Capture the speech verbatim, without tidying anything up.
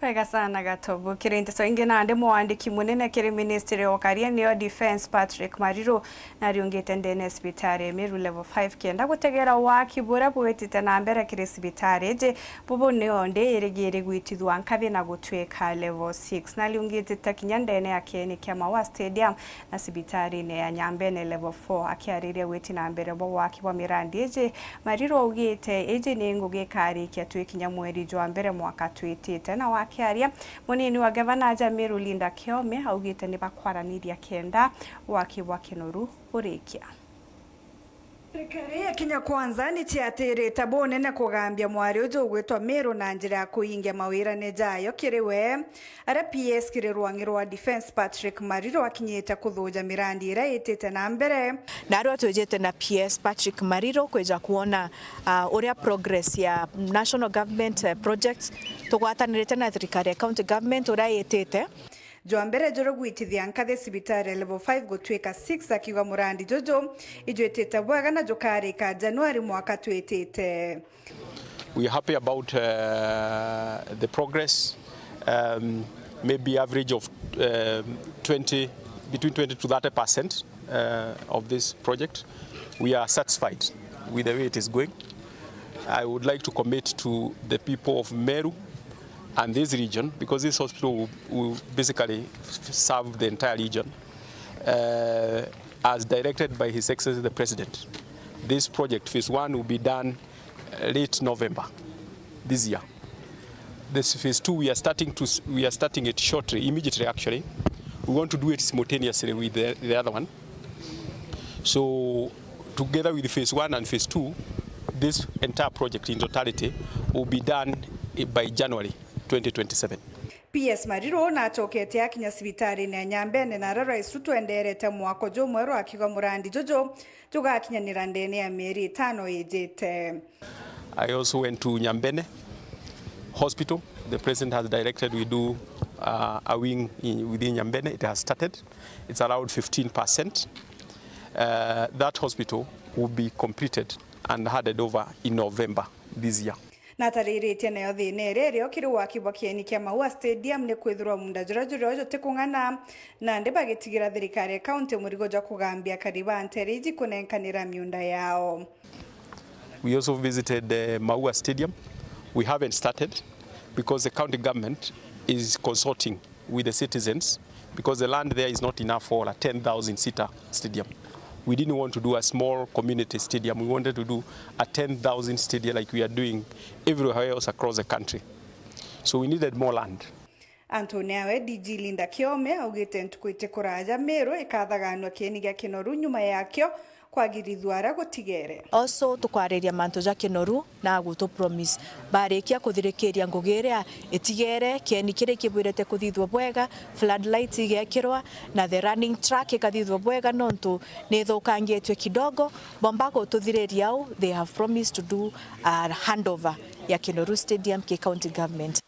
Wega sana Gatobu. Kiri nteto ingi nandi, mwandiki munene kiri ministry ya ukaria niyo defence Patrick Mariru nariungite ndene ya cibitari ya Meru level five kenda gutegera waki buria bwitite na mbere kiri cibitari iji, bubu niyo ndi irigiri gwitithua nkathi na gutwika level six. Nariungitite kinya ndene ya kieni kia Maua Stadium na cibitarine ya Nyambene level four. Akiariria gwiti na mbere bwa waki bwa mirandi iji, Mariru augite iji ni ngugi ikarikia twi kinya mweri jwa mbere mwaka twitite. Na wakiaria, munini wa gavana ja Meru Linda Kiome augite ni bakwaraniria kenda waki bwa Kinoru urikia. Serikali ya Kenya Kwanza ni ciatirite bunene kugambia mwari uju ugwitwa Meru na njira ya kuingia mawirane jayo kiri we. Aria P S kiri rwangi rwa defence Patrick Mariru akinyite kuthuja mirandi iria itite na mbere. Narua twijite na P S Patrick Mariru kwija kuona, ah, uria progress ya national government, eh, projects tugwatanirite na thirikari ya county government uria itite. Jwa mbere juri gwitithia nkathi cibitari ya level five gutwika six, akiuga murandi juju ijwitite bwega na jukarika Januari mwaka twitite. We are happy about, uh, the progress, um, maybe average of, um, twenty, between twenty to thirty percent, uh, of this project. We are satisfied with the way it is going. I would like to commit to the people of Meru and this region, because this hospital will, will basically serve the entire region, uh, as directed by His Excellency the President. This project, phase one, will be done late November this year. This phase two, we are starting to s-, we are starting it shortly, immediately actually. We want to do it simultaneously with the, the other one. So together with phase one and phase two, this entire project in totality will be done, eh, by January twenty twenty-seven. P S Mariru nacokete akinya cibitarine ya Nyambene na aria raisu twenderete mwako jumweru akiuga murandi juju jugakinyanira ndene ya mieri itano ijite. I also went to Nyambene Hospital. The president has directed we do, uh, a wing in, within Nyambene. It has started. It's around fifteen percent. Uh, that hospital will be completed and handed over in November this year. Natariritie nayo thina iria irio kiri waki bwa kieni kia Maua Stadium ni kwithirwa munda juria jurio jutikung'ana, nandi bagitigira thirikari ya county murigo jwa kugambia akari ba ntere iji kunenkanira miunda yao. We also visited, uh, Maua Stadium. We haven't started because the county government is consulting with the citizens, because the land there is not enough for a ten thousand seater stadium. We didn't want to do a small community stadium. We wanted to do a ten thousand stadium like we are doing everywhere else across the country. So we needed more land. Antune awe, D G Linda Kiome augite ntuku iti kuraja Meru ikathaganua kieni gia Kinoru nyuma yakio kwagirithua aria gutigere. Also, tukwariria mantu ja Kinoru na gutu promise barikia kuthirikiria ngugi iria itigere, kieni kiria kibwirite kuthithua bwega, floodlights igekirwa na the running track ikathithua bwega, nontu ni ithukangitue kidogo. Bomba gututhiriria au, they have promised to do a handover ya Kinoru Stadium ki county government.